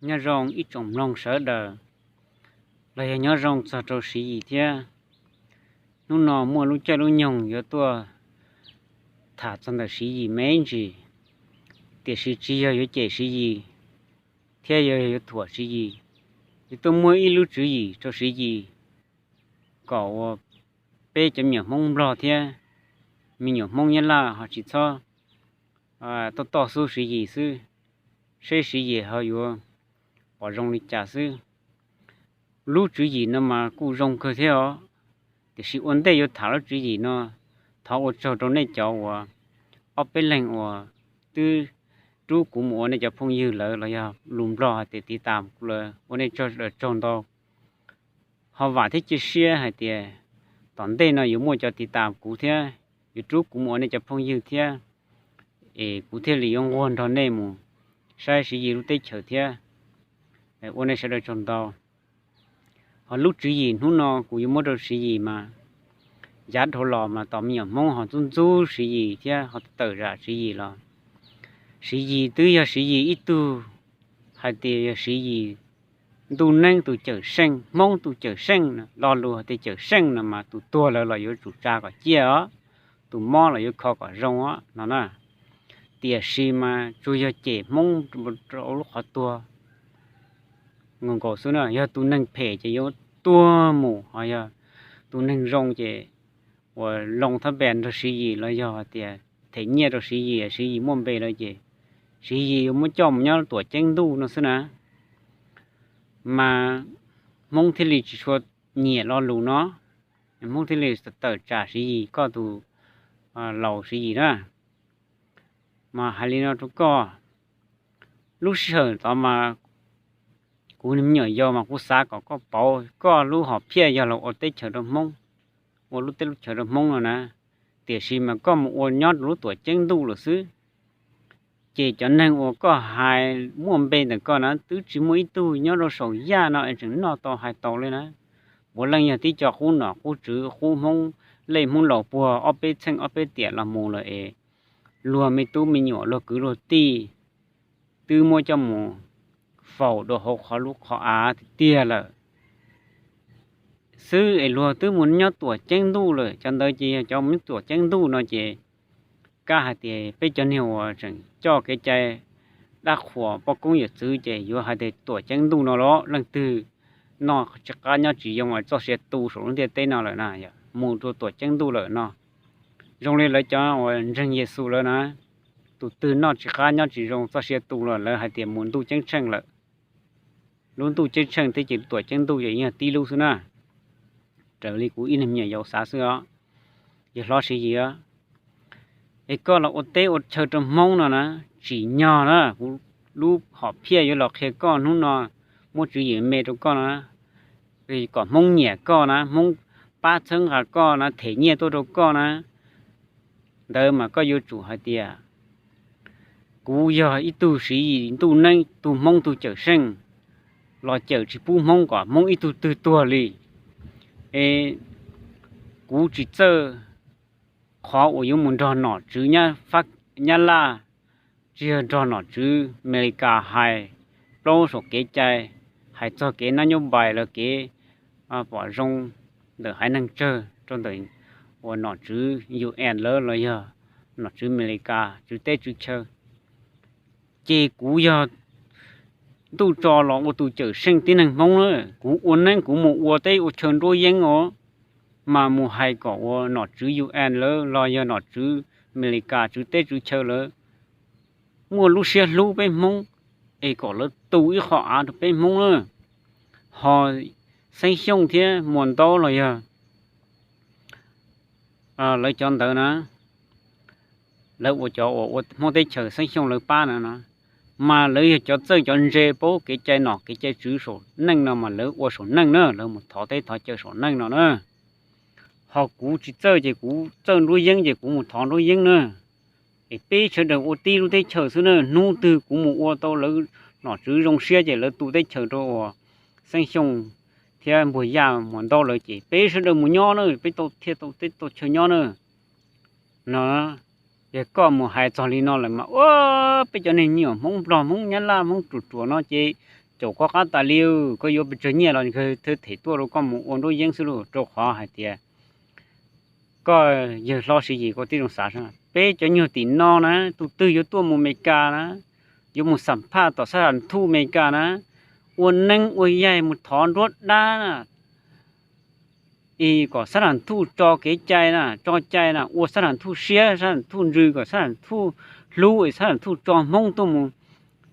Nyob zoo ib tsoom mloog sawv daws, los yog nyob zoo txog rau Siv Yis thiab. Hnub no muaj lub caij lub nyoog yuav tuaj tham txog ntawm Siv Yis me ntsis, tiam sis tsis yog yuav cem Siv Yis thiab yog yuav thuam Siv Yis. Yuav tuaj muaj ib lub tswv yim rau Siv Yis kom ua peb cov me nyuam Hmoob Nplog thiab me nyuam Hmoob Nyab Laj ho tsis txhob toj toj xub Siv Yis xwb, seb Siv Yis ho yuav pom zoo li cas xwb. Lub tswv yim no mas kuj zoo kawg thiab os, tiam sis ua ntej yuav tham lub tswv yim no, thov ua tsaug rau nej cov uas ob peb leeg uas twb rub kuv mus ua nej cov phooj ywg lawm los yog lus Nplog hais tias tiv tas kuv lawm, ua nej tsaug ntau. Ho vam thiab cia siab hais tias tom ntej no yuav muaj cov tiv tas kuv thiab, yuav rub kuv mus ua nej cov phooj ywg thiab, es kuv thiaj li yuav nquag nrog nej mus saib Siv Yis lub teb chaws thiab. Ua nej sawv daws tsaug ntau. Ho lub tswv yim hnub no kuv yuav muab rau Siv Yis mas, yav dhau los mas tos me nyuam Hmoob ho ntxub ntxub Siv Yis thiab ho tawm zam Siv Yis los, Siv Yis twb yog Siv Yis ib tug hais tias yog Siv Yis ntuj neeb tus cawm seej, Hmoob tus cawm seej, lo lus hais tias cawm seej no mas tus tuag lawm los yuav tsum tsa kom ciaj os, tus mob los yuav kho kom zoo os no na. Tiam sis mas tsuas yog cem Hmoob rau lub qhov tuag nkaus nkaus xwb na. Yog tus neeg phem ces yuav tuag mus, ho yog tus neeg zoo ces uas loo thab npas nrog Siv Yis los yog hais tias them nyiaj rau Siv Yis, Siv Yis muaj npe lawm ces Siv Yis yuav muab coj mus nyob tuam ceeb ntuj no xwb na. Mas Hmoob thiaj li tsis tshua nyiam lo lus no, Hmoob thiaj li tawm tsam Siv Yis, koj tus laus Siv Yis na. Mas hais li no rau koj, lub sij hawm tod mas kuv me nyuam yaus mas kuv xav kom koj pauv koj lub hom phiaj yog los ua teb chaws rau Hmoob, ua lub teb lub chaws rau Hmoob no na, tiam sis mas koj mus ua nyob rau lub tuam ceeb ntuj lawm xwb. Ces cov neeg uas koj hais muaj npe ntawm koj na twb tsis muaj ib tug nyob rau saum yaj no es tseem noj tau hais tau li na. Puav leej yog tib co qub nom qub tswv qub Hmoob lej Hmoob laus puag ob peb txheej ob peb tiam los mus lawm es luag me tub me nyuam luag kwv luag tij twb muab coj mus faus dua hauv qhov lub qhov av tiag tiag lawm xwb es luag twb mus nyob tuam ceeb ntuj lawm. Cov ntawd ces yog cov mus nyob tuam ceeb ntuj no ces kab hais tias peb cov niag uas tseem coj kev cai dab qhuas poj koob yawm txwv ces yuav hais tias tuam ceeb ntuj no los leej twg noj tsis qab nyob tsis zoo es txoj sia tu saum lub ntiaj teb no lawm na, mus rau tuam ceeb ntuj lawm no. Zoo li lawv cov uas ntseeg Yexus lawm na, tus twg noj tsis qab nyob tsis zoo txoj sia tu los lawv hais tias mus ntuj ceeb tsheej lawm. Lub ntuj ceeb tsheej thiab ces tuam ceeb ntuj ces yog tib lub xwb na. Raws li kuv ib leeg me nyuam yaus xav xwb os, yawg hlob Siv Yis, es koj los ua teb ua chaw rau Hmoob no na, tsim nyog na, kuv lub hom phiaj yuav los qhia koj hnub no, muab tswv yim me rau koj na, kom Hmoob nyiam koj na, Hmoob pab txhawb nqa koj na, them nyiaj tuaj rau koj na, ntawd mas koj yuav tsum hais tias kuv yog ib tug Siv Yis ntuj neeb, tug Hmoob tug cawm seej, los cawm tsis pub Hmoob kom Hmoob ib tug twg tuag li. Es kuv tsis txawj qhov uas yuav mus nrog nom tswv Nyab Laj, tsis yog nrog nom tswv Amelikas hais plaub saum kev cai, hais txog kev nab nyob npais los kev pom zoo ntawm haiv neeg tsawg rau ntawm uas nom tswv U N lawv los yog nom tswv Amelikas tswv teb tswv chaw. Ces kuv yog ntuj tso los ua tus cawm seej tib neeg Hmoob na, kuv ua neeb kuv mus ua teb ua chaw nruab yeeb os, mas mus hais kom uas nom tswv U N lawv los yog nom tswv Amelikas tswv teb tswv chaw lawv muaj lub siab hlub peb Hmoob, es kom lawv tu ib qho av rau peb Hmoob na. Ho Xeeb Xyooj thiab Muas Ntaub los yog lawv cov ntawd na, lawv ua cov uas ua Hmoob teb chaws Xeeb Xyooj lawv pab na no, mas lawv yog cov txawj cov ntse paub kev cai nom kev cai tswv saum neej no mas lawv ua saum neej na, lawv mus thov teb thov chaw saum neej no na. Ho kuv tsis txawj ces kuv txawj nruab yeeb ces kuv mus thov nruab yeeb na. Es peb sawv daws ua tib lub teb chaws xwb na, hnub twg kuv mus ua tau lawv nom tswv zoo siab ces lawv tu teb chaws rau uas Xeeb Xyooj thiab Npuag Yaj Muas Ntaub lawv ces peb sawv daws mus nyob na, peb tau thiaj tau teb tau chaw nyob na. No, yog koj mus hais txog li no lawm mas ua peb cov neeg me nyuam Hmoob Nplog Hmoob Nyab Laj Hmoob ruam ruam no ces caum koj qab tas li, koj yuav pes tsawg nyiaj los nkawd thiaj them tuaj rau koj mus ua nruab yeeb xwb lauj. Rau qhov hais tias koj yawg hlob Siv Yis, koj tib zoo xav saib, peb cov nyuag tim no na, tus twg yuav tuaj mus Amelikas na, yuav mus xam phaj tom sab tham thuj Amelikas na, ua neeb ua yaig mus thov nruab dab na, es kom sab tham thuj tso kev cai na, tso cai na, ua sab tham thuj siab, sab tham thuj ntsws, kom sab tham thuj hlub, es sab tham thuj tso Hmoob tuaj mus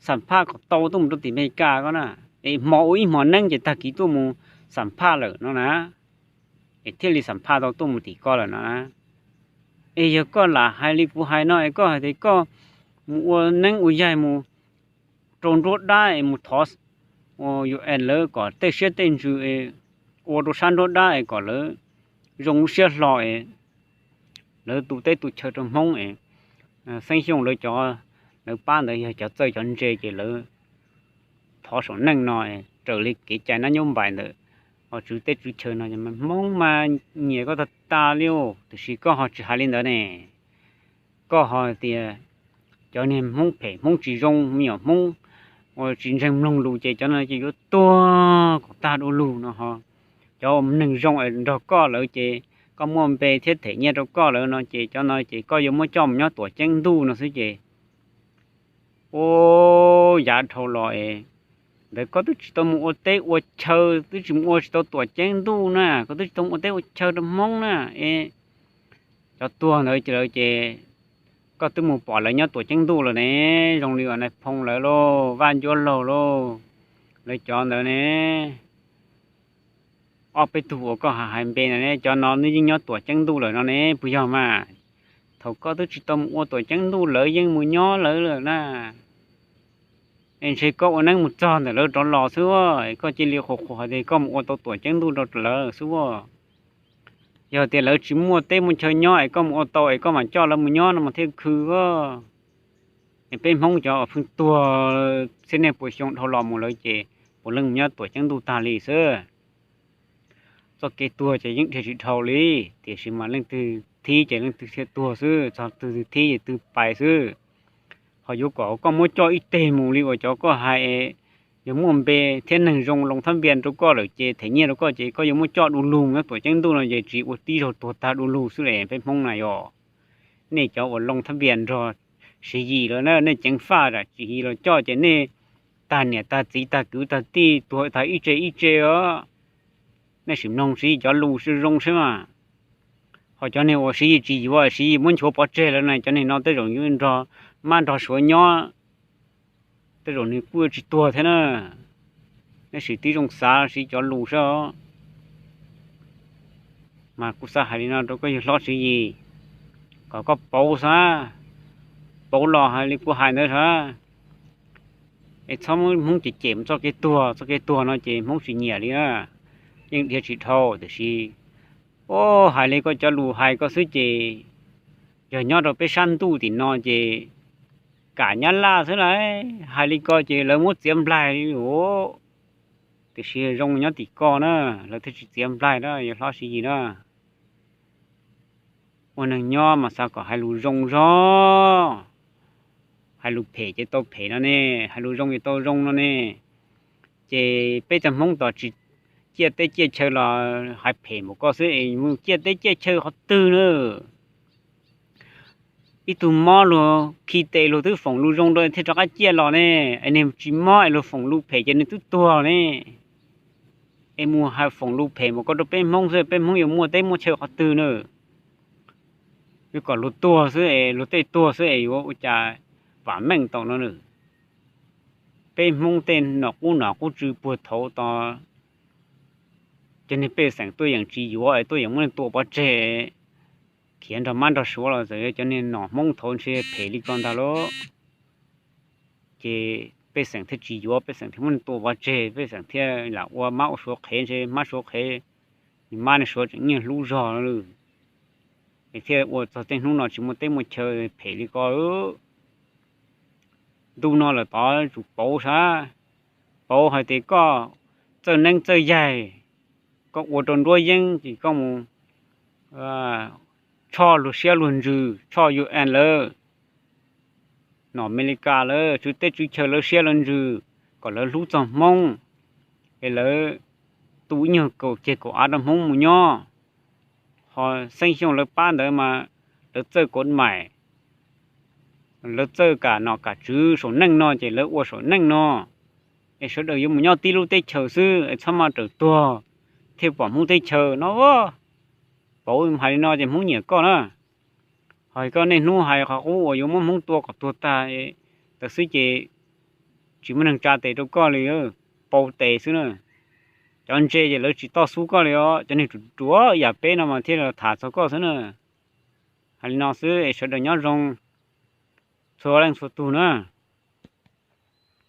xam phaj kom tau tuaj mus rau tim Amelikas ko na. Es hmo ua ib hmo neeb ces tag kis tuaj mus xam phaj lawm no na, es thiaj li xam phaj tau tuaj mus tim ko lawm no na. Es yog koj lam hais li kuv hais no es koj hais tias koj mus ua neeb ua yaig mus rau nruab dab es mus thov UN lawv kom tej siab tej ntsws es ua rau sab nruab dab es kom lawv zoo lub siab hlo es lawv tu teb tu chaw rau Hmoob es Xeeb Xyooj lawv cov, lawv pab ntawd yog cov txawj cov ntse ces lawv thov saum neej no raws li kev cai nab nyob npaim ntawm tswv teb tswv chaw no. Hmoob mas nyiam koj tag tas li, tiam sis koj ho tsis hais li ntawd ne. Koj ho tias cov niag Hmoob phem, Hmoob tsis zoo, me nyuam Hmoob uas tsis ntseeg mloog lus ces cov no ces yuav tuag kom tag du lug no ho. Cov neeg zoo es nrog koj lawm ces koj muaj npe thiab them nyiaj rau koj lawm no ces cov no ces koj yuav muab coj mus nyob tuam ceeb ntuj no xwb ces ua yav dhau los es ntawd koj twb tsis tau mus ua teb ua chaw, twb tsis mus ua, tsis tau tuam ceeb ntuj na, koj twb tsis tau mus ua teb ua chaw rau Hmoob na es cov tuag ntawd ces lawv ces koj twb mus pom lawv nyob tuam ceeb ntuj lawm ne. Zoo li uas Nais Phoo lawv lauj, Vaj Ncuab Laug lauj, lawv cov ntawd ne, ob peb tug uas koj hais npe ntawd ne, cov no nws yeej nyob tuam ceeb ntuj lawm no ne, puas yog mas? Thaum koj twb tsis tau mus ua tuam ceeb ntuj lawv yeej mus nyob lawv lawm na. Es ntshe koj ua neeb mus txog ntawm lawv rov los xwb, koj cia li qhuas qhuas hais tias koj mus ua tau tuam ceeb ntuj rau lawv xwb. Yog tias lawv tsis muaj teb muaj chaw nyob es koj mus ua tau es koj mam coj lawv mus nyob no mas thiaj khw. Es peb Hmoob cov uas pheej tuag txhiab niaj puas xyoo dhau los mus lawm ces puav leej mus nyob tuam ceeb ntuj tag li xwb. Txoj kev tuag ces yeej dhia tsis dhau li, tiam sis mas leej twg thib ces leej twg thiaj tuag xwb, txog twg twg thib ces twg pais xwb. Ho yuav kom koj muab coj ib teg mus li uas cov koj hais, yog muaj npe thiab neeg zoo loo thab npias rau koj lawm ces them nyiaj rau koj ces koj yuav muab coj du lug nyob tuam ceeb ntuj no ces tsis ua tib zaug tuag tag du lug xwb li peb Hmoob na yog. Nej cov uas loo thab npias nrog Siv Yis lawm na, nej ceev faj tam Siv Yis los coj ces nej tag niam tag txiv tag kwv tag tij tuag tag ib tse ib tse os. Nej sim mloog Siv Yis cov lus zoo zoo saib mas. Ho cov neeg uas Siv Yis tsis yuav, Siv Yis muab nchuav pov tseg lawm na, cov neeg no tej zaum yuav nrog mab nrog suav nyob, tej zaum nws kuj yuav tsis tuag thiab na. Nej sim tib zoo xav Siv Yis cov lus saib. Mas kuv xav hais li no rau koj yawg hlob Siv Yis, kom koj pauv xav, pauv los hais li kuv hais ntawd sav. Es txhob muab Hmoob cem cem mus txoj kev tuag, txoj kev tuag no ces Hmoob tsis nyiam li na. Yeej dhia tsis dhau tiam sis, o, hais li koj cov lus hais koj xwb ces yog nyob rau peb sab ntuj tim no ces kam nyab laj xwb lauj. Hais li ko ces lawv muab txiav nplaig li os. Tiam sis zoo nyob tim ko na, lawv thiaj tsis txiav nplaig na yawg hlob Siv Yis na. Ua neeg nyob mas xav kom hais lus zoo zog, hais lus phem ces tau phem no ne, hais lus zoo ces tau zoo no ne. Ces peb txoj Hmoob tos tsis ciaj teb ciaj chaw los hais phem npaum koj xwb es mus ciaj teb ciaj chaw qhov twg na? Ib tug mob luag khi tes luag twb foom lus zoo rau thiaj rov qab ciaj los ne, es niag tsis mob es luag foom lus phem ces nws twb tuag ne. Es mus hais foom lus phem npaum koj rau peb Hmoob xwb, peb Hmoob yuav muaj teb muaj chaw qhov twg na? Yuav kom luag tuag xwb es luag tej tuag xwb es yuav ua cas vam meej tau no na? Peb Hmoob tej nom qub nom qub tsw puag thaum tos, cov niag pej xeem tuaj yeem tsis yuav es tuaj yeem muab neeg tua pov tseg, khiav nrog mab nrog suav los txawm yog cov niag nom Hmoob thaum ntshe phem li ko ntag lauj. Ces pej xeem thiaj tsis yuav, pej xeem thiaj muab neeg tua pov tseg, pej xeem thiaj lam ua mab ua suav qhev, ntshe mab suav qhev, nws mab nws suav tseem nyiaj hlub zog lawm, es thiaj ua txog tej hnub no tsis muaj teb muaj chaw phem li ko. Ntu no lawm tod tsum pauv sav, pauv hais tias koj txawj neeb txawj yaig, koj ua rau nruab yeeb ces koj mus tshoj luag siab luag ntsws, tshoj U N lawv, nom Amelikas lawv, tswv teb tswv chaw lawv siab lawv ntsws, kom lawv hlub txog Hmoob, es lawv tu ib nyuag kaum ceg kaum av rau Hmoob mus nyob. Ho Xeeb Xyooj lawv pab ntawd mas lawv txawj kav maim, lawv txawj kam nom kam tswv saum neej no ces lawv ua saum neej no, es sawv daws yuav mus nyob tib lub teb chaws xwb es txhob maj raws tuag thiaj pom Hmoob teb chaws no. Pauv hais li no ces Hmoob nyiam koj na. Ho koj niaj hnub hais qhov qub uas yuav muab Hmoob tua kom tuag tag, tag xwb ces tsis muaj neeg tsa tes rau koj li, pauv tes xwb na. Cov ntse ces lawv tsis toj xub koj li os, cov neeg ruam ruam yam peb no mas thiaj los tham txog koj xwb na. Hais li no xwb es sawv daws nyob zoo txhua leej txhua tug na.